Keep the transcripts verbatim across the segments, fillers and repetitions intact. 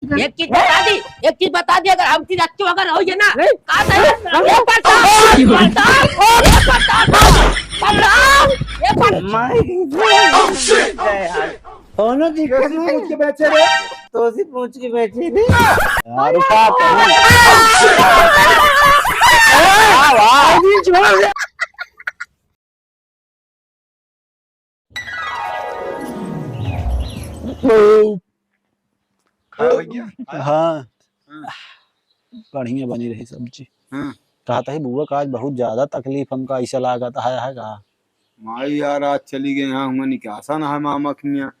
एक चीज बता दी, एक चीज बता दी, अगर हम चीज अच्छी अगर होई है ना, नहीं। का था? ए प्रताप, प्रताप, ए प्रताप, प्रताप, ए प्रताप। माई। कौनो दिक्कत कैसी नहीं। पूछ के बेचे रे? तोसी पूछ के बेचे रे। यार, उठा तो। वाह, वाह। अभी छोड़ दे। हाँ भैया। हाँ। हाँ। बढ़िया बनी रही सब्जी। हाँ। कहत ही बुआ का आज बहुत ज्यादा तकलीफ हमका ऐसा लागत है, है का? माई यार, आज चली गए यहाँ, हुआ निकासा ना है मामा के यहाँ।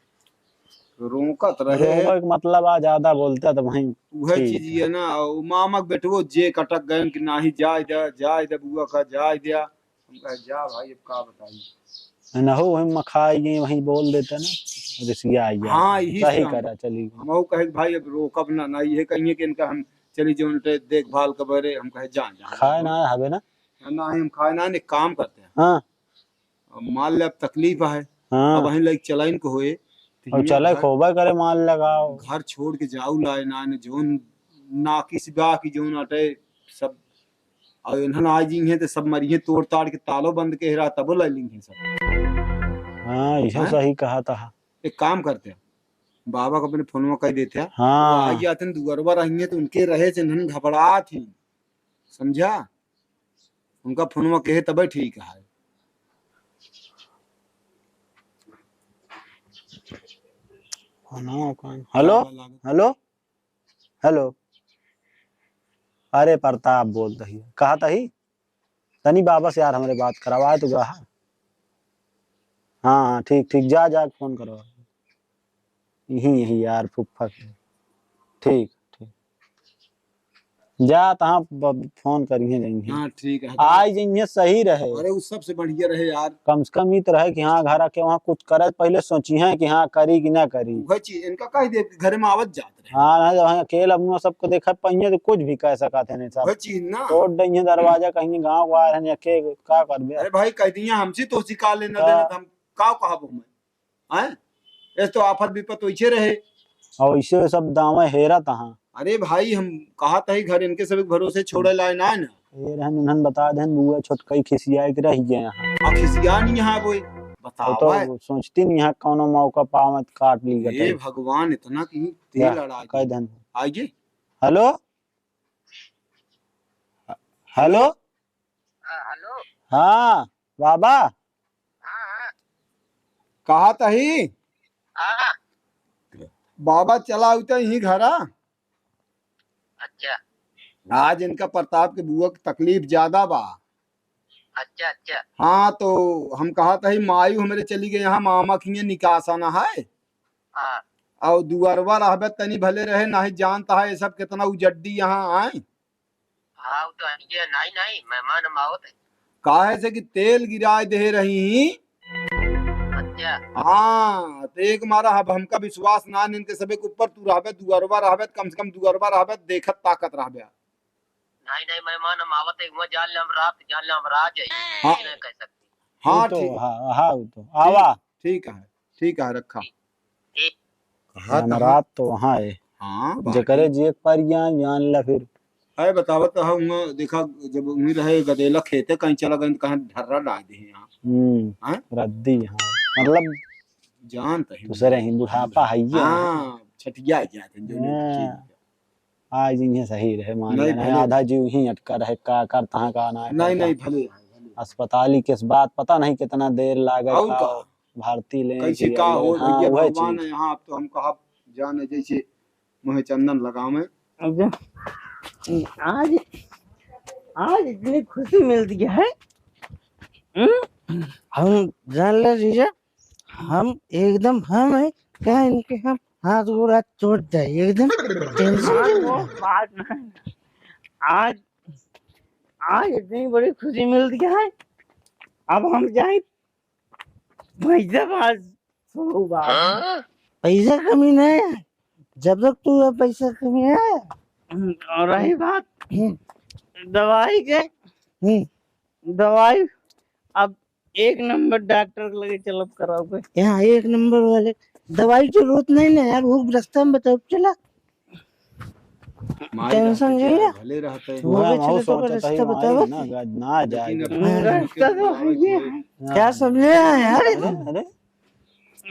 रोकत रहे। रोकत मतलब आ ज्यादा बोलता तो वहीं उहे ठीक चीज है। ये ना, और मामा के बेटवो जे कटक गए कि नाही जाए दे, जाए दे बुआ का, जाए दे। हम कहे, "जा भाई, अब का बताई।" ना हो, वहीं मखाई गई, वहीं बोल देते ना, रिसिया आई जाए। हाँ, यही सही से हम, करा, चली गई। हम वो कहे कि भाई, अब रोकब ना, ना ये कहिए कि इनका हम चली जो उनके देखभाल का बरे, हम कहे, "जा, जा।" खाए ना हवे ना? ना, हम खाए ना, एक काम करते हैं। हाँ। अब मान ले, अब तकलीफ है। हाँ। अब वहीं लाइक चलाइन को होए, तो अब हियाँ चले घर, खोबे करे, मान लगाओ। घर छोड़ के जाऊ लाए ना, ने जोन नाकिस बा कि जोन अटे सब और इन्हन आ जी हैं तो सब मरिए तोड़ ताड़ के तालो बंद के रहा तबो ला ली हैं सब। हाँ, यह हैं? सही कहा था। एक काम करते हैं, बाबा को अपने फोनवा कह देते हैं, हाँ। वो आ जाते हैं दुअरवा रहेंगे तो उनके रहे से इन्हन घबरात ही, समझा? उनका फोनवा कहे तबे ठीक है। फोनवा कौन? हेलो? हेलो? हेलो, अरे प्रताप बोलत ही, कहत ही, तनी बाबा से यार हमरे बात करावा तो कहा। हाँ, हाँ, ठीक, ठीक, जा, जा, फोन करवा। यही, यही यार, फुफ्फा के। ठीक, ठीक। जा, तहाँ ब-, फोन करिहे, जइहे। हाँ, ठीक है। आई जइहे, सही रहे। अरे, उ सबसे बढ़िया रहे यार। कम से कम ई तो रहे कि हाँ, घर आके वहाँ कुछ करे, पहिले सोचिहे कि हाँ, करी कि ना करी। उहे चीज, इनका कह दे कि घरे में आवत जात रहे। हाँ, नहीं तो वहाँ अकेले अपना सबको देखा पाइए तो कुछ भी कह सकत है नहीं साहब। उहे चीज ना। तोड़ देंगे दरवाजा, कहेंगे गाँव को आ रहे हैं, अकेले का करबे? अरे भाई, कह दिए हमसे तो उसी का लेना हाँ। देना था, हम का कहब हमें? हैं? ऐसे तो आफत विपत वैसे रहे। और इसे सब दावे हेरा तहाँ। अरे भाई, हम कहा तही घर इनके सब भरोसे छोड़े लाए ना है ना। ये रहन उन्हन बता देन, बुआ छोटकई खिसियाए के रह गए यहाँ। आ, खिसिया नहीं यहाँ वो, और बताओ तो भाई। सोचती नहीं यहाँ कौनो मौका पावत काट ली हे गई। भगवान, इतना की तेल वाह, अड़ा कह दी। देन। आइए। हेलो? हेलो? हाँ, हेलो। हाँ, बाबा। हाँ, हाँ। कहा तही? हाँ। बाबा चला उते ही घरा। अच्छा। आज इनका प्रताप के बुआ के तकलीफ ज्यादा बा। अच्छा, अच्छा। हाँ, तो हम कहा तही मायू हमरे चली गए यहाँ मामा खिए निकासा ना है। हाँ। और दुअरवा रहबे तनी भले रहे, नहीं जानता है ये सब कितना उजड्डी यहाँ आए। हाँ, वो तो आइए, नहीं, नहीं, मेहमान हम आवत है। काहे से कि तेल गिराए दे रही ही। अच्छा। हाँ, तो एक मारा अब हमका विश्वास ना इनके सबे के ऊपर तू रहबे, दुअरवा रहबे, कम से कम दुअरवा रहबे, देखत ताकत रहबे। नहीं, नहीं, मेहमान हम आवत है, हुआ जान ले हम रात, जान ले हम रात जाइए, हाँ। नहीं कह सकते। हाँ, वो तो, ठीक। हाँ, हाँ, वो तो। ठीक, आवा। ठीक है, ठीक है, रखा। ठीक। कहा हम था। रात तो वहाँ है। हाँ, बाकी जेकरे जे एक परिया जान ला फिर। है बतावत है, हुआ देखा, जब वहीं रहे गदेला खेते, कहीं चला गए, तो कहाँ ढर्रा डाल दे यहाँ। हम्म, हाँ? रद्दी, हाँ। मतलब, जानत है। दूसरे ही बुढ़ापा है ये। हाँ, छठिया जाते हैं, जो नहीं हाँ। ठीक है। आज इन्हें सही रहे, मान नहीं, लेना है, भले। आधा जीव ही अटका रहे, का करता है, का ना नहीं, करता। नहीं, भले, भले। अस्पताल ही के बाद पता नहीं कितना देर लागे, और का का? भर्ती ले कैसे के का ले। हो, हाँ, भैया, वह भगवान चीज। है यहाँ, अब तो हम कहा जाने जैसे मुँहे चंदन लगावे। अब आज, आज इतनी खुशी मिलती है, हम्म? हम जान ले जीजा, हम एकदम हम है, क्या इनके हम हाथ गोड़ हाथ चोट जाए, एकदम टेंशन आज नहीं वो है। बात नहीं। आज, आज इतनी बड़ी खुशी मिलती है, अब हम जाए फैजाबाद, फैजाबाद। हाँ? पैसा कमी नहीं है, जब तक तू है पैसा कमी है। हम्म, और रही बात हम्म। दवाई के, हम्म। दवाई अब एक नंबर डॉक्टर के लगे चलब कराओगे। यहाँ एक नंबर वाले दवाई जरूरत नहीं ना यार, वो रास्ता में बताओ, चला। माई टेंशन रहते जी तो है। भले रहते। वो वह भी हम चले तो सोचत रिश्ता हई, बताओ। माई ना, ना जाए। लेकिन अब हाँ। रिश्ता तो है ही है। हाँ। क्या समझे हैं यार? अरे, अरे।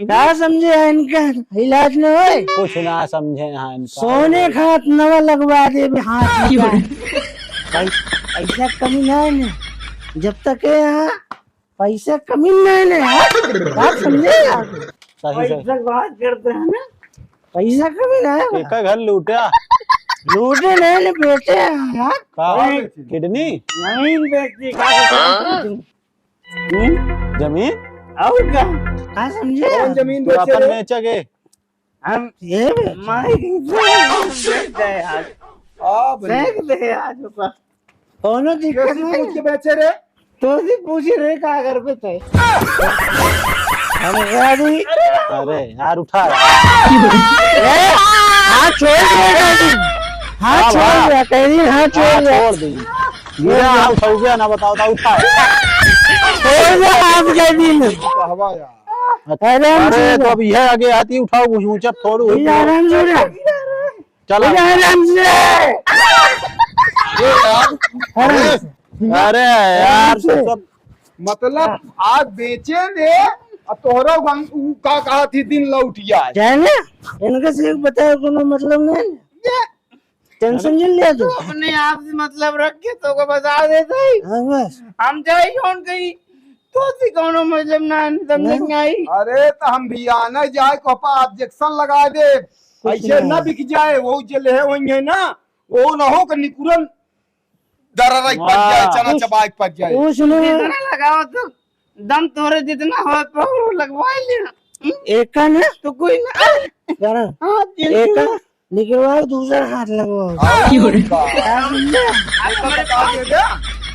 क्या समझे हैं इनका? इलाज न होए। कुछ ना समझे हैं इनका। सोने खात नवा लगवा देबे हाथ में। भाई, पैसा कमी ना है ना। जब तक है यहाँ पैसा कमी नहीं ले, हाँ? बात समझे आप? सही से। पैसा की बात करते हैं ना। पैसा कमी नहीं है। एका घर लूटा। लूटे नहीं ले, बेचे हैं यार। का? वही। किडनी? जमीन बेच दी, का? हम्म? जमीन? और का? हाँ, समझे? कौन जमीन तू बेचे अपन रे? बेचे के? हम ये बेच। माई की जमीन बेच दे आज। आ, बढ़िया। फेंक दे आज ऊपर। कौनो दिक्कत कैसी नहीं। पूछ के बेचे रे? तो सी पूछी रे, का घर पे थे? हम कह दी। अरे यार, उठा यार। ए, हाथ छोड़ दे, कह दी। हाथ हाँ, छोड़ हाँ। दे, कह दी, हाथ छोड़ हाँ, दे। छोड़ दे। गिरा, हाँ, उठाओ, गया ना, बताओ, बताओ, उठा। छोड़ दे, हाथ कह दी। कहवा यार। अरे, हम अरे, छोड़ तो दे। अब यह आगे आती, उठाओ, कुछ ऊंचा फोड़, ये आराम से उठा। चला। अरे, आराम से। ये यार, अरे, अरे यार, आराम से। तू सब मतलब आज बेचे दे, अब तोहरा गंग-, ऊ का कहा थी दिन लौट आए। जाए ना, इनका से एक बताए कोनो मतलब नहीं। ये टेंशन जिन लिया तू। तू अपने आप से मतलब रख के तोको बता देता ही। हाँ, बस। हम जाई कौन कहीं, तो से कोनो मतलब ना, समझ नहीं। नहीं आई। अरे, तो हम भी आना जाए, को पा objection लगा दे। कुछ ऐसे नहीं। ना बिक जाए, वो जे ले है, वही है ना, वो ना हो कि निकुरन दरराई पड़ जाए, वाह। चना कुछ, चबाई पड़ जाए। कुछ नहीं। जितना लगाओ तो दम तोरे जितना हो, पावर लगवा ले। हम्म? एक कान है? तो कोई ना। करा। हाँ, एक कान निकलवाओ, दूसरा हाथ लगवाओ। हाँ, का? आज हमारे पास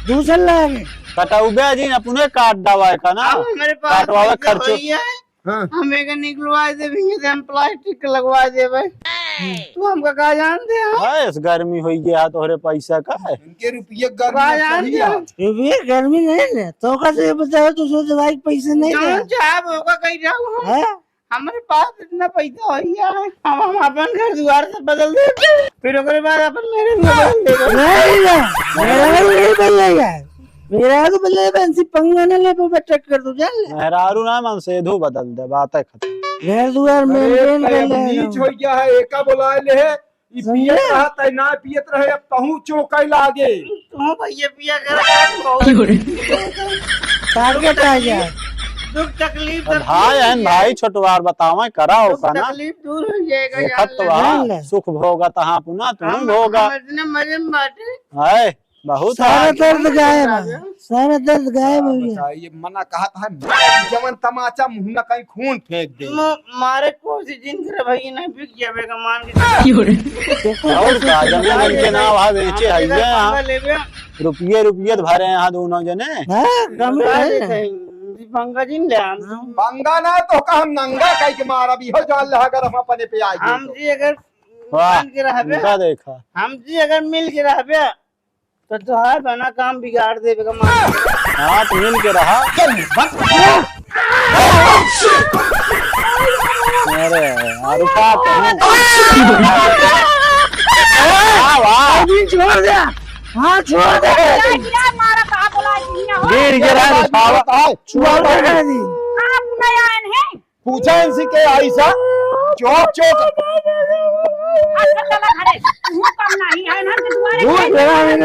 दूसरा लागे। कटाऊ बे जी, अपने काट दवाए का ना? अब हमारे पास काटवावे पैसा खर्चो। वही है। हाँ। हम एक निकलवा देबे, ये हम प्लास्टिक के लगवा देबे। तू हमका का जानते हैं? बस गर्मी होई गया तोहरे पैसा का है। इनके रुपये गर्मी का जानते हैं? रुपये गर्मी नहीं ले, तो का से बताओ, तू सोच भाई पैसे नहीं ले। चाहे वो का कही जाओ हम। हाँ? हमारे पास इतना पैसा हो गया है, हम, हम अपन घर द्वार से बदल दे, फिर ओकरे बाद अपन मेरे घर बदल दे। नहीं ले, मेरा घर नहीं बदलेगा। मेरा तो बदले बंसी पंगा न ले, वो बच्चा कर दू, जान ले। मेहरारू ना मन से धू बदल दे, बात है खत्म। घर दुआर अरे, maintain कर ले नीच हो गया है, एका बुलाए ले है, ई समझे? पियत रहा, तै ना पियत रहे, अब तहूँ चौंकै लागे। तू भैया पिया कर, बहुत target आ गया। दुख तकलीफ अब सब भाई दूर हो अहन जाए। भाई छोटवार बतावे, करा दुख ओका ना। तकलीफ दूर हो जाएगा, देखत जान तो ले। आ, जान ले। सुख भोगा तहाँ पुना, तू हम, भोगा। हम इतने मजे में बाटे। हाय। बहुत सारा आगे। दर्द गायब है, सारा दर्द गायब हो गया। बताइए, मना कहा था, जवन तमाचा मुँह में कहीं खून फेंक दे। म-, मारे कोशिश जिन करे भाई, नहीं बिक जावे का मान के। और का, जमीन इनके नाम है, बेचे हम है इधर ये। पंगा लेबे। रुपये, रुपये तो भरे यहाँ दोनों जने। हाँ, कम बता है। देते हैं, जी पंगा जिन ले हम। हाँ। पंगा ना तो का हम नंगा कह के मारा भी हो, जान ले अगर हम अपने पे आ गए हम तो। जी अगर वाह, मान के रहबे, उनका देखा। हम जी अगर मिल के रहबे, तो तोहार बना काम बिगाड़ देबे का मान। हाँ, तो मिल के रहा। अरे यार, उठा तो हूँ। वाह, वाह। अभी छोड़ दे। हाँ, छोड़ दे। गिर गिरा, उठावा। छोड़ दे। पूछा इनसे के आई सा, चौक चौक। अच्छा, चला घरे। तू कम नहीं है, ना के दुआरे धूल, गए।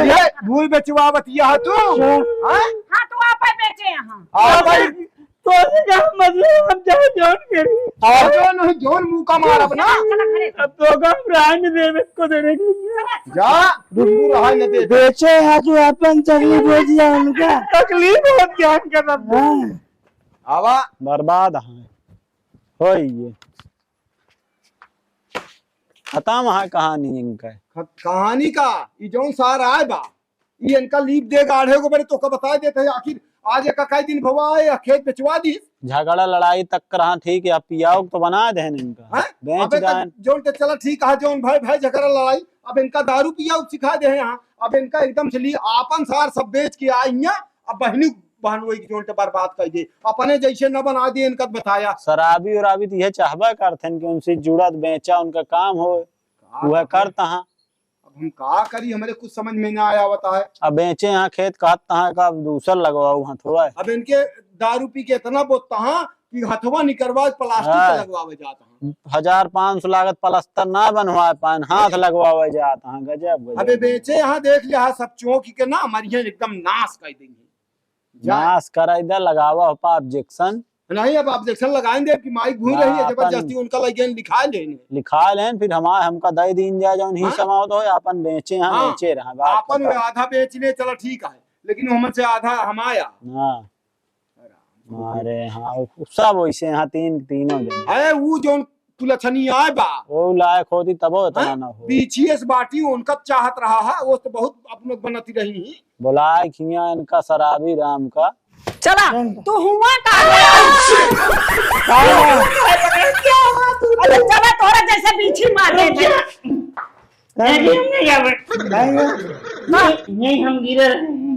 ये धूल बेचवावत यह तू? हाँ? हाँ, तू आपे बेचे यहाँ। आप भाई, तो क्या मतलब, हम चाहे जौन करी। आप जौन, जौन मुंह का मार अपना। चला, चला घरे। अब तो का प्राण दे, इसको देने के लिए। जा, दूर रहा न दे। बेचे यहाँ तू अपन तकलीफ हो दिया उनका। तकलीफ हो दिया उनका। हाँ। आवा। बर्बाद है। होई ये। खत्म है कहानी इनका। ख-, कहानी का? ई जौन सार आए बा, ई इनका लीप दे गाढ़े को बड़े तोका बता देते हैं। आखिर आज एक कई दिन भवा आए, या खेत बेचवा दी। झगड़ा लड़ाई तक रहा ठीक है, अब पियाओ तो बना दे इनका। हैं? बेच अबे तो जाए। जौन ते चला ठीक है, जौन भाई, भाई झगड़ा लड़ाई, अब इनका दारू पियाओ सिखा दे हैं यहाँ। अब इनका एकदम से ली आपन सार सब बेच के आई हैं, अब बहनी बहनोई के जोन ते बर्बाद कर दे, अपने जैसे न बना दे, इनका बताया। शराबी उराबी तो यह चाहबा करथन कि उनसे जुड़त बेचा, उनका काम हो, का वह करथन? करता हाँ। अब हम का करी, हमरे कुछ समझ में ना आवत है। अब बेचे यहाँ खेत, कहत तहाँ का अब दूसर लगवाऊ हथवा। अब इनके दारू पी के इतना बोलता हाँ कि हथवा निकरवा प्लास्टिक हाँ। के लगवावे जात हाँ। हजार पाँच सौ लागत प्लास्टर ना बनवाए पाएन, हाथ लगवावे जात हाँ। गजब, गजब। अबे बेचे यहाँ देख लिया, सब चौंक के ना मरियन, एकदम नाश कर देंगे। जा। नाश कराई दे, लगावा हो पा ऑब्जेक्शन। नहीं, अब ऑब्जेक्शन लगाएंगे कि माइक घूम रही है, हाँ, जबरदस्ती अपन उनका लगे लिखा लेने। लिखा लेन, फिर हमारे, हमका दे दीन जाए, जौन ही हाँ? समावत हो, अपन बेचे, हाँ, हाँ। बेचे रहा, बात आपन खत्म। आधा बेच ले, चला ठीक है, लेकिन हमन से आधा हमारा। हाँ। अरे हाँ, उ सब वैसे यहाँ तीन, तीनों जने। अरे, उ जौन कुलछनी आए बा। वो लायक होती तबो इतना हाँ? ना हो। बीछीएस बाटी उनका चाहत रहा है, वो तो बहुत अपने बनती रही ही। बुलाए खिया इनका शराबी राम का। चला, तू हुआ का? अरे चला, तोरा जैसे बीछी मार दे। नहीं, नहीं, हम गिरे रहे हैं।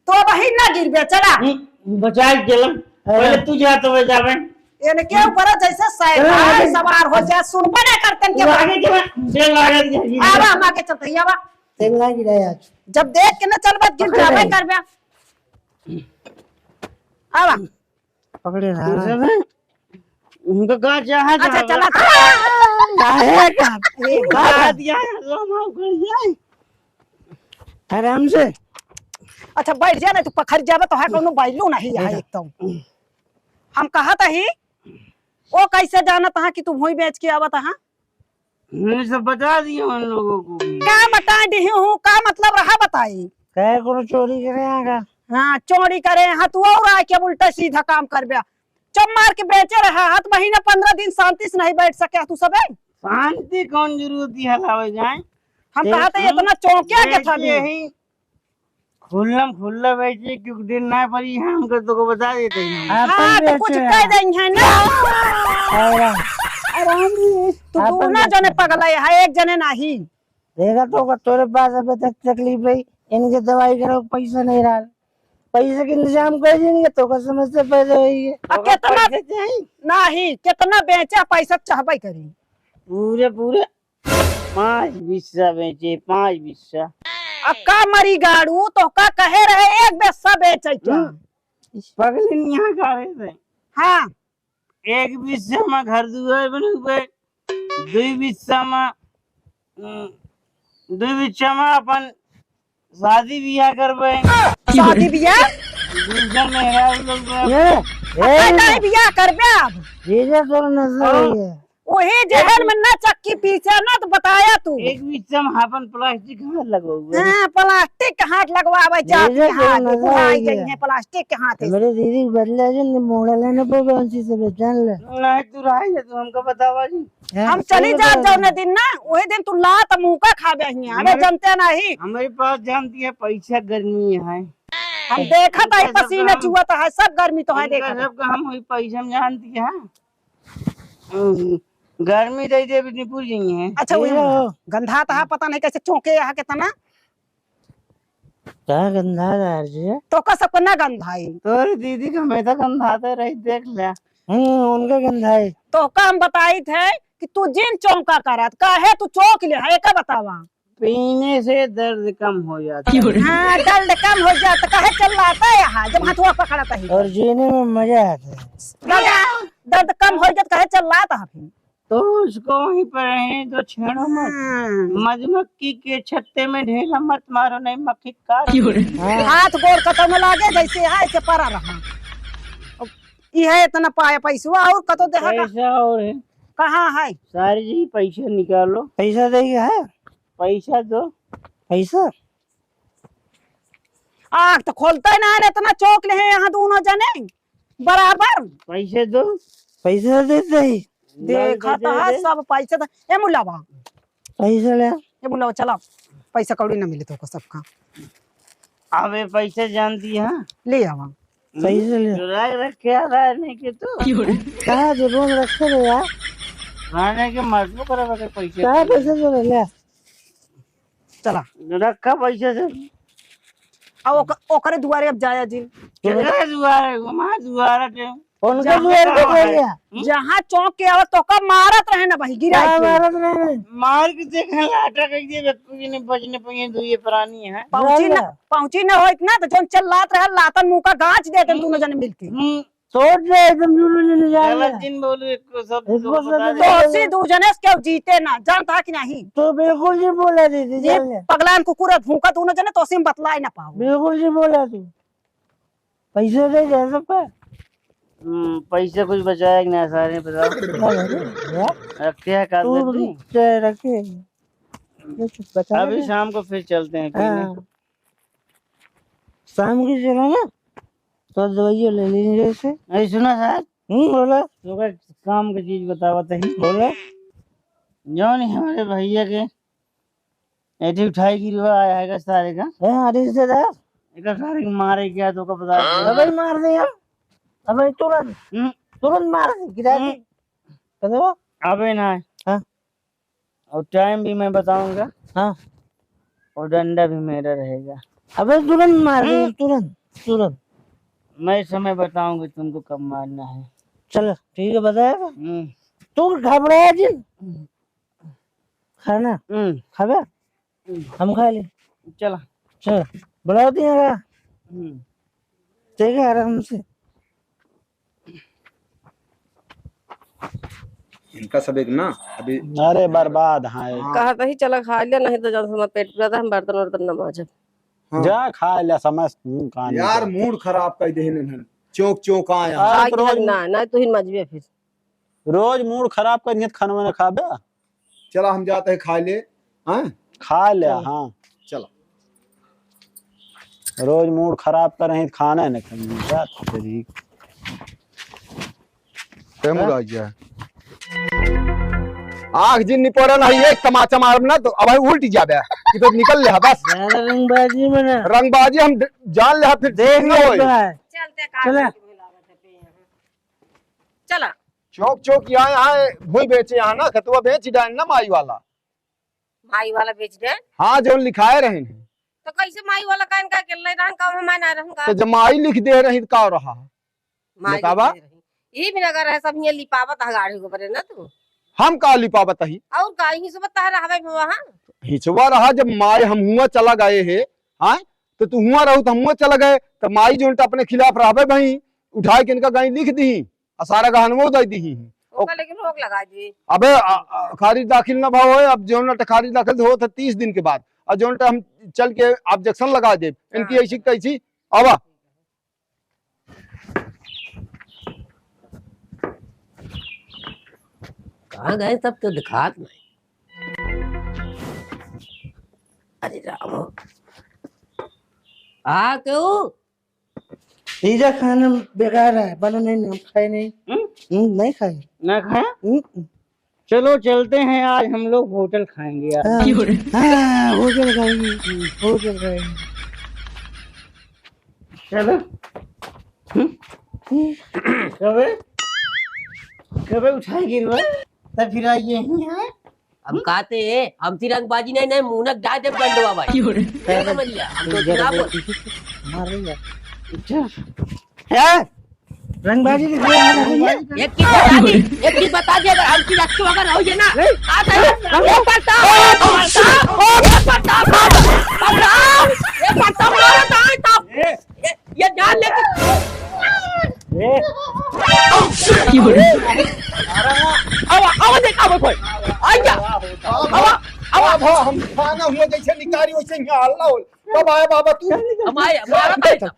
तो अब ही ना गिरबे, चला। हम्म, बचाए के गेलन। हाँ। पहले तू जा तो जावे। इनके ऊपर जैसे शैतान हाँ। सवार हो जाए, सुनबे ना करतन के तू बात। आगे के बाद, दे लागत के गिरे। आवा, हम आगे चलते ही, आवा। तेल ना गिराए आज। जब देख के ना चलबत, गिर पकड़ जावे ले। करबे। आवा। पकड़े रहा। तू सब है? उनका का चाहत अच्छा, है? चला, चला। काहे का? ए, का बात। दिया है, लो, माफ कर दिया है। आराम से। अच्छा, बैठ जा, नहीं तो पखर जाबे, तो है कौनो बैलू नहीं है बैठ जा। एकदम। हम कहत ही, वो कैसे जानत हाँ कि तुम हुई बेच के आवत हाँ? मैंने सब बता दिया उन लोगों को भी। का बता दी हूँ, का मतलब रहा बताई? कहे कोनो चोरी करे यहाँ का? हाँ, चोरी करे, हाँ, तू और आके उल्टा सीधा काम करबे। चुप मार के बेचे रहा, हाथ महीना पन्द्रह दिन शांति से नहीं बैठ सके तू सबे। शांति कौन जरूरत है हलावे जाए? हम देख, कहा था हम इतना चौंकिया के था बेचे भी। ही, खुल्लम खुल्ला बेचे, क्योंकि दिन ना पड़ी है, हम कर तो को बता देते हैं। हाँ, तो कुछ कह देंगे है ना। और आराम से। तू आपन दोनों जने पगला है, एक जने नहीं। देखा तो का तोरे पास अबे तक तकलीफ रही, इनके दवाई कराओ, पैसा नहीं रहा, पैसे के इंतजाम कर देंगे तो का समस्या पैदा होई है। अब तो का कितना पैसे चाहिए? नहीं, कितना बेचा पैसा चाहबे करी। पूरे, पूरे पाँच बिस्सा बेचे, पाँच बिस्सा। अब का मरी गाड़ू, तो का कहे रहे एक बिस्सा बेचे क्या? हम्म। पगली यहाँ का रहे थे। हाँ। एक बिस्सा में घर दुआर बने हुए, दुई बिस्सा में, हम्म, दुई बिस्सा में अपन शादी बियाह करबे। शादी बियाह? दूसर मेहरारू लोग बे। ए, ए, काहे बियाह करबे अब? ये जे तोर नजर और है। ओहे जहर में ना चक्की पीसे ना तो बताया तू। एक बिस्सा में अपन प्लास्टिक हाथ लगवावे। हाँ, प्लास्टिक के हाथ लगवावे जात ये जे हाथ, तोर नजर बुढ़ाई है। गई है प्लास्टिक के हाथ। मेरे दीदी बदले जे ने मोड़ा लेने पे कौन सी से जान ले। नहीं, तू रह जा, तू हमका बतावा जी। हाँ, हम चली जात जौने दिन ना, वही दिन तू लात मुका खाबे हियाँ। अबे हमरे, जनते नहीं। हमरे पास जानती है, पैसा गर्मी है। हम देखत है पैसा पसीना तो हम, चुअत है, सब गर्मी तो है उनका देखत है। सबका हम वही पैसा में जानती है। हम्म, गर्मी दे दे, अभी निपुर जाइए। अच्छा, वही ये ना। गंधात है, पता नहीं कैसे चौंके है कितना। का गंधा यार जी? तो का सबको ना गंधाई। तोरी दीदी का मैं तो गंधाते रही, देख ले। हम्म, उनका गंधाई। तो का हम बताई थे कि तू जिन चौंका करत, काहे तू चौंक ले है, एका बतावा। पीने से दर्द कम हो जाता है। हाँ, दर्द कम हो जाता, काहे चिल्लाता है यहाँ, जब हथुआ पकड़ता है। और जीने में मजा आता है। दर्द, दर्द कम हो जाता, काहे चिल्लाता है फिर? तो उसको वहीं पर रहने दो, छेड़ो मत। हाँ। मधुमक्खी के छत्ते में ढेला मत मारो, नहीं मक्खी काट। हाँ। हाथ गोड़ कतौ में लागे, जैसे है, ऐसे परा रहा। अब इहे इतना पाया पैसवा, और कतौ देखा का? पैसा और है। कहाँ है? सारी जी पैसा निकालो। पैसा देगा है? पैसा दो। पैसा? आँख तो खोलते ना है, इतना चौंक ले हैं यहाँ दोनों जने। बराबर। पैसे दो। पैसे देते ही। देखा दे, दे, था दे। सब पैसे तो, ए मुलावा। पैसे ले। ए मुलावा, चला। पैसा कौड़ी ना मिले तो को सबका। अबे पैसे जानती है? ले आवा। पैसे ले। चुरा के रखे आ रहा है नहीं कि तू? कहाँ जो रोज रखे रे यार? खाने के मजबूर करे बगैर पैसे। कहाँ पैसे जो ले? चला। रखा पैसे से। आ ओक-, ओकरे दुआरे अब जाया जिन। केकरे दुआरे? हमारे दुआरे पे। उनका जहाँ दुआर पे कहाँ है? बोलिया। हम्म? जहाँ चौंक के आवत तो का मारत रहे ना भाई, गिरा हाँ, के। मारत रहे ना। मार के देख, लाटा कह दिए, कुछ नहीं बचने पाइए, दो ये प्राणी है। पहुँची ना, पहुँची ना होइत ना, तो जौन चल लात रहे, लातन मुँह का गाँच देते हम्म। दोनों जने मिलके। हम्म। तोड़ दे एकदम दोनों जने जान गलत ले। जिन बोलू, एक को सब एक को बता सब दे। तो सी दू जने से क्यों जीते ना, जानता कि नहीं? तो बिल्कुल नहीं बोला दीदी, ये जान ले। पगलान कुकुर है, भूखा दोनों जने, तो सी बतलाए ना पाओ। बिल्कुल नहीं बोला तू। पैसे दे दे सबका। हम्म, पैसे कुछ बचाया कि नहीं सारे, बताओ। नहीं, नहीं, भैया। रखते हैं कागज तू भी? चाहे रखे। ये कुछ बचा अभी ले। शाम को फिर चलते हैं पीने। हाँ। शाम की चला ना, तो दवाइयाँ ले लेंगे जैसे। अरे सुना सर। हम्म, बोला। तो का काम की चीज बतावा तही। बोला। जौन ही हमारे भैया के एठी उठाई गिरवा आया है सारे का। हाँ, रिश्तेदार। एक सारे के मारे क्या तो का पता नहीं। अबे मार दे यार। अबे तुरंत, हम्म। तुरंत मार दे, गिरा दे। हम्म। कदवा? अबे ना। हाँ। और टाइम भी मैं बताऊंगा। हाँ। और डंडा भी मेरा रहेगा। अबे तुरंत मार दे, हम्म। तुरंत, तुरंत। मैं समय बताऊंगा तुमको कब मारना है। चलो, ठीक है, बताएगा। हम्म। तू घबराया जिन। हम्म। खाना? हम्म। खाबे? हम्म। हम खा ले। चला। चल, बुलाओ दिया का? हम्म। ठीक है, आराम से। इनका सब एक ना, अभी अरे बर्बाद, हाँ, एक हाँ। कहत ही चला खा लिया, नहीं तो जब हमारा पेट पूरा था, हम बर्तन वर्तन न मांजब। हाँ। जा खा लिया, समझ तू कहाँ यार, निकल। मूड खराब कर दे इन्हन। चौंक चौंक आया। आज आज तो रोज ना, ना तू ही मजबे फिर। रोज मूड खराब कर नियत खाना वाना खाबे। चला हम जाते हैं खा ले, हाँ? खा ले, चल। हाँ। चला। रोज मूड खराब कर रही, खाना है ना कहीं, जा तेरी। ते मुड़ा गया। आँख जिन निपोरा नहीं, एक तमाचा मारब ना तो अब उल्ट जाबे। कि तो निकल ले, हाँ, बस। ज्यादा रंगबाजी में ना। रंगबाजी हम ड-, जान ले, फिर देख ठीक ना ले होए। भाई। चलते का चला। चला। चौक चौक यहाँ, यहाँ भूई बेचे यहाँ ना, खतुआ बेच डाल ना माई वाला। माई वाला बेच दे। हाँ, जो लिखाए रहे हैं। तो कैसे माई वाला कान का अकेले रहन का, हम ना रहन का? तो जब माई लिख दे रही तो का रहा? माई बतावा। लिख दे रही। ई भी नगर है, सब हियाँ लिपावत है गाड़ी के ऊपर ना तू। हम का लिपावत ही? और का, हिसबत है रहबे वहाँ। हिसबा रहा, जब माई हम हुआ चला गए है, हाँ, तो तू हुआ रहू तो हम हुआ चला गए, तो माई जो अपने खिलाफ रहबे भाई, उठाए के इनका गाई लिख दी। आ सारा गहनवो दे दी ही। ओका लेकिन रोक लगा दी। अबे, आ, आ, खारिज दाखिल ना भाव है, अब जौन टा खारिज दाखिल होत है तीस दिन के बाद, और जौन टा हम चल के ऑब्जेक्शन लगा देब, इनकी हाँ। ऐसी तैसी, आवा। कहाँ गए सब, तो दिखात नहीं। अरे राम हो। आ, क्यों? पिज्जा खाना बेकार है, बना नहीं, हम खाए नहीं। हम्म? हम्म, नहीं खाए। ना खाया? हम्म। चलो चलते हैं, आज हम लोग होटल खाएंगे यार। हाँ, हाँ, होटल खाएंगे, होटल खाएंगे। चलो। हम्म? हम्म। कबे? कबे उठाएगी रे? तब फिर आज यहीं है? हम कहते हैं, हम तिरंगबाजी नहीं, नहीं, मुनक डाल दे बंडवा भाई। क्यों रे? क्या समझ लिया? हम तो इधर ना बोल। मार रही है। अच्छा। है? रंगबाजी की खेल है, रंगबाजी। एक चीज बता दी, एक चीज बता दी, अगर हम चीज अच्छे अगर हो ये ना, नहीं। आ जाए, रंग-, ये पड़ता, पड़ता, ये पड़ता, पड़ता, ये पड़ता, मारो तो आए तो। ये, ये जान लेके। ए। आवा, आवा देख, आवा कोई। आइया। आवा, आवा। अब हम खाना हुआ जैसे निकारी वैसे ही हल्ला हो। कब आया बाबा तू? हम आए, हमारा भाई था।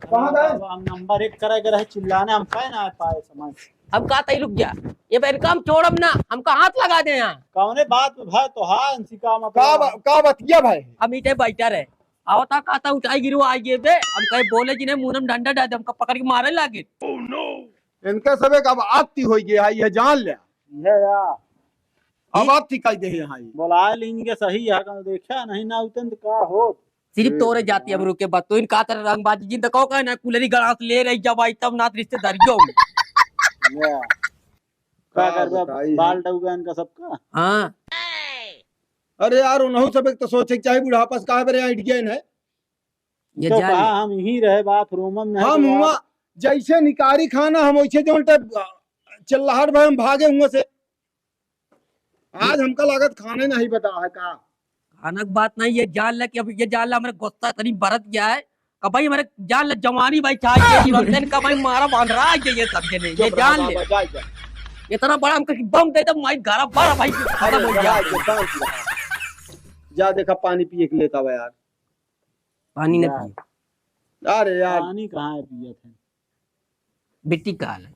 कहाँ गए? हम नंबर एक करे के रहे चिल्लाने, हम काहे ना आ पाए समझ। हम कहा तई रुक जा। ये पे इनका हम छोड़ब ना, हमका हाथ लगा दे यहाँ। कौने बात में भाई तो हाँ, इनसी का मतलब? का बा-, का बतिया भाई? हम इधर बैठा रहे। आवता कहता उठाई गिरवा आई गे बे, हम कहे बोले कि नहीं, मुंह में डंडा डाल दे, हमका पकड़ के मारे लागे। इनका सब एक अब आदती हो गई है, ये जान ले। ये या। अब आदती कह दे यहाँ ये। बोला ले इनके सही है, कहूँ देखा नहीं ना उतन तो का हो। सिर्फ तोरे जाती अब रुके बात, तो इनका तरह रंगबाजी जिन तो कहो कहे ना, कुलरी गलास ले रही जब आई तब ना रिश्तेदारियों में। या। का का करबे, बताई बाल है। डौगा इनका सबका। हाँ। अरे यार, उन्हों सब एक तो सोचे के चाहे बुढ़ापा से काहे बरे अइट गए हैं। ये तो जान कहा ले। हम यहीं रहे बाथरूम में, नहीं हम तो हुआ, वहाँ जैसे निकारी खाना हम वैसे जौन टे चिल्लाहट भय हम भागे हुआ से। आज हमका लागत खाने नहीं बता है का? खाना के बात नहीं, ये जान ले कि अब ये जान ले हमरे गुस्सा तनी बरत गया है। का भाई हमरे जान ले जवानी भाई चाहे ये तुरंत दिन का भाई मारा बांध रहा है ये सब जने, ये चुप रहा जान ले। बाबा, जा, जा। इतना बड़ा हमका कि बम दे दे माई घर पर भाई खत्म हो गया। जा, जा, शांत रहा। जा देखा पानी पिए के लेता हुआ यार। पानी न जा। पिए। अरे यार। पानी कहाँ है पिए थे? बिट्टी का हाल है?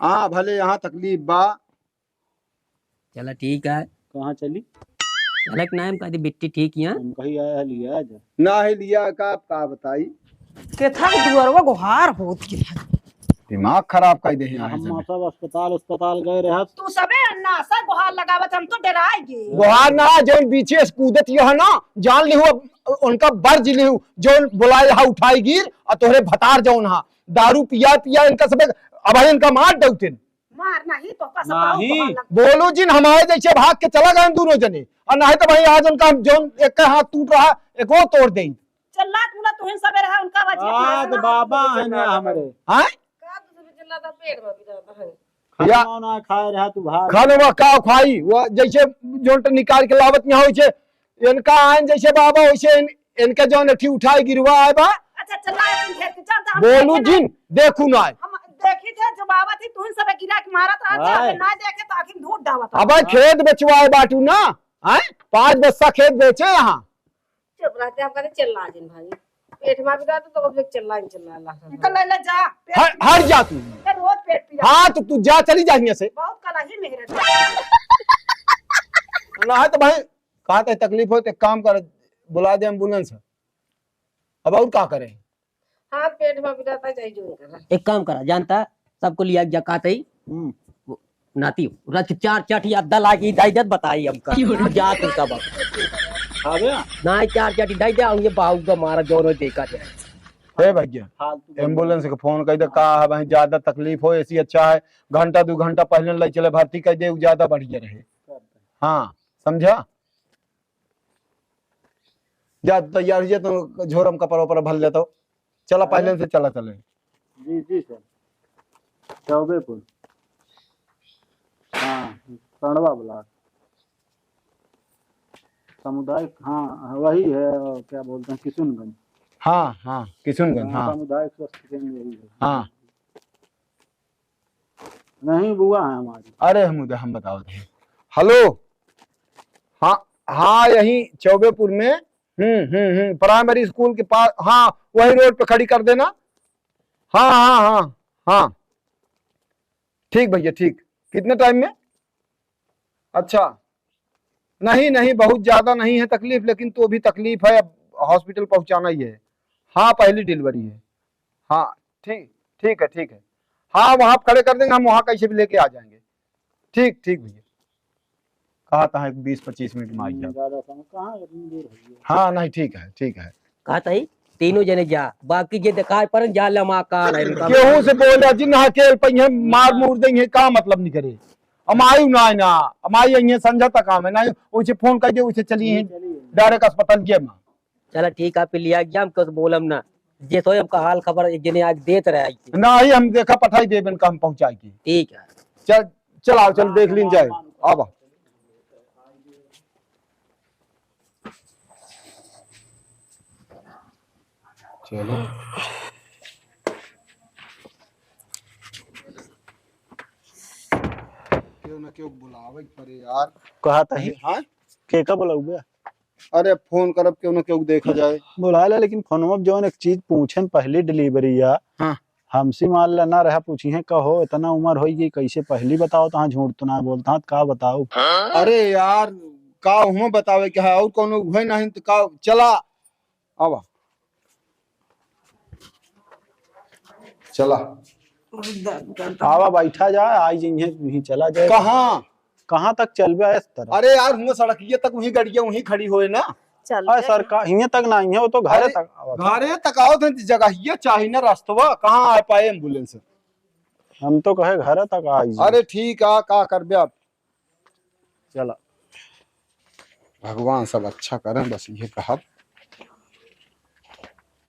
हाँ, भले यहाँ तकलीफ बा। चला ठीक है। कहाँ चली? चला के नाम कह दे, बिट्टी ठीक यहाँ। हम कहीं आया है, लिया जा। ना है लिया का, आप का बताई? केथा के दुअरवा गोहार होत के था। दिमाग खराब कर दे यहाँ हम जने। सब अस्पताल, अस्पताल गए रहे। तू सबे अन्नासा गोहार लगावत, हम तो डराए गे। गोहार ना, जौन बीचे से कूदत यह ना, जान लिहु, अब उनका बर्ज लिहु, जौन बोलाए हा उठाई गिर, और तोहरे भतार जौन हा, दारू पिया पिया इनका सबे, अब इनका मार दउतिन। मार नहीं, तो का सब नहीं। गोहार लग- बोलू जिन, हमारे जैसे भाग के चला गए दोनों जने, और नहीं तो भाई आज उनका हम जौन एक हाथ टूट रहा, एक वो तोड़ दे। चल्ला तू ना, तुहिन सबे रहा, उनका वजह से आज ना बाबा है ना हमारे। हाँ? का तू सब चल्ला था, पेट में भी रहता है। या खाना ना खाए रहा तू भाग। खाना का खाई, वो जैसे जोंट निकाल के लावत यहाँ होइसे, इनका आन जैसे बाबा वैसे इन, इनका जौन अठी उठाए गिरवा आए बा। अच्छा, चल्ला तुम घेर के चल, तो हम बोलू देखे ना। जिन, देखू ना आए। हम देखी थे, जब आवत ही तुहिन सबे गिरा के मारत रहा, हाय। जब ना देखे तो आखिर ढूंढ डावत रहा। अब खेत बेचवाए बाटू ना, आए? पाँच बस्ता खेत बेचे यहाँ। चुप रहते, हम कहते चल्ला जिन भाई। पेट में भी रहते तो कब तक चल्ला ही चल्ला, अल्लाह का इनका नाम। ले ले जा, पेट हट, हट जा तू। इनका रोज पेट पीरा। हाँ, तो तू जा, चली जा यहाँ से। बहुत कला ही मेहनत। ना है तो भाई, कहा तो तकलीफ हो तो एक काम कर, बुला दे एम्बुलेंस। अब और का करे? हाँ, पेट में भी रहता, चाहे जो करे। एक काम करा, जानता, सबको लिया जा, कहा तई। हम्म। वो नाती, रात के चार चाटी अद्दा लागी, दाई जद बताई हमका। क्यों रे? जा तू तब। आ गया? ना, चार चाटी दाई दे, ये बाहू का मारा जोर देखा जाए। हे भैया, फालतू बोल। एम्बुलेंस के फोन कर दे, का है भाई, ज्यादा तकलीफ हो, ऐसी अच्छा है, घंटा दो घंटा पहले ले चले, भर्ती कर दे, उ ज्यादा बढ़िया रहे। हाँ, समझा? जा, तैयार हो जा, तो झोरम कपड़ा उपड़ा भर लेता हो। चला, अरे। पहले से चला चले। जी, जी सर। चौबेपुर। हाँ, सड़वा ब्लॉक। सामुदायिक, हाँ, वही है, और क्या बोलते हैं, किशुनगंज। हाँ, हाँ, किशुनगंज, हाँ, हाँ। सामुदायिक स्वास्थ्य केंद्र यही है। हाँ। नहीं, बुआ है हमारी। अरे, हम उधर, हम बतावत हैं। हेलो, हाँ, हाँ, यहीं चौबेपुर में, हम्म, हम्म, हम्म, प्राइमरी स्कूल के पास, हाँ, वही रोड पे खड़ी कर देना। हाँ, हाँ, हाँ, हाँ, ठीक भैया, ठीक। कितने टाइम में? अच्छा, नहीं, नहीं, बहुत ज्यादा नहीं है तकलीफ, लेकिन तो भी तकलीफ है, अब हॉस्पिटल पहुंचाना ही है। हाँ, पहली डिलीवरी है। हाँ, ठीक, ठीक है, ठीक है। हाँ, वहाँ आप खड़े कर देंगे, हम वहाँ कैसे भी लेके आ जाएंगे। ठीक, ठीक भैया। कहा था एक बीस पच्चीस मिनट में आ जाओ। ज्यादा समय कहाँ, इतनी देर हो गई। हाँ, नहीं, ठीक है, ठीक है। कहा था ही, तीनों जने जा, बाकी जे दिखाई पड़न, जा लमा काल है इनका। केहू से बोल रहा, जिन हाँ के पइहे मार मूर देंगे, का मतलब नहीं करे। हम आयु ना आए ना, हम आई यहीं संझा तक आवे ना, उसे फोन कर दे, उसे चली हैं, चलिए। डायरेक्ट अस्पताल के में। चला ठीक है, फिर लिया गया, हम कुछ बोलम ना, जे सोए हमका हाल खबर एक जने आज देत रहे आई के। ना ही हम देखा पठाई देबन का हम पहुँचाई के। ठीक है। चल, चल आओ, चल देख लीन जाए। आवा। चलो। केहू ना केहू बुलावे के पड़े यार। कहा तही? अरे हाँ? के का बुलाऊबे? अरे फोन करब, केहू ना केहू देखा जाए। बुला ले, लेकिन फोनवा पे जौन एक चीज पूछन, पहली डिलीवरी या। हाँ। हमसे मान ला ना रहा, पूछी है, कहो, इतना उम्र होई गई, कैसे पहली बताओ, तहाँ झूठ तो ना बोलता, का बताओ? अरे यार, का हुआ बतावे के है, और कोनो हुए नहीं तो का, चला, आवा। चला। आवा, बैठा जा, आई जइहे, वहीं चला जाए। कहाँ? कहाँ तक चलबे इस तरह? अरे यार, हुआ सड़किया तक वहीं गड़िया वहीं खड़ी होए ना। चल अरे बे। सर, का, हियाँ तक ना, हियाँ वो तो घरे अरे, तक आवत। घरे तक आवत है, जगहिया चाही ना, रास्तवा कहाँ आ पाए एम्बुलेंस? हम तो कहे घरे तक आ जाए। अरे ठीक आ, का करबे अब? चला। भगवान सब अच्छा करें, बस ये कहब।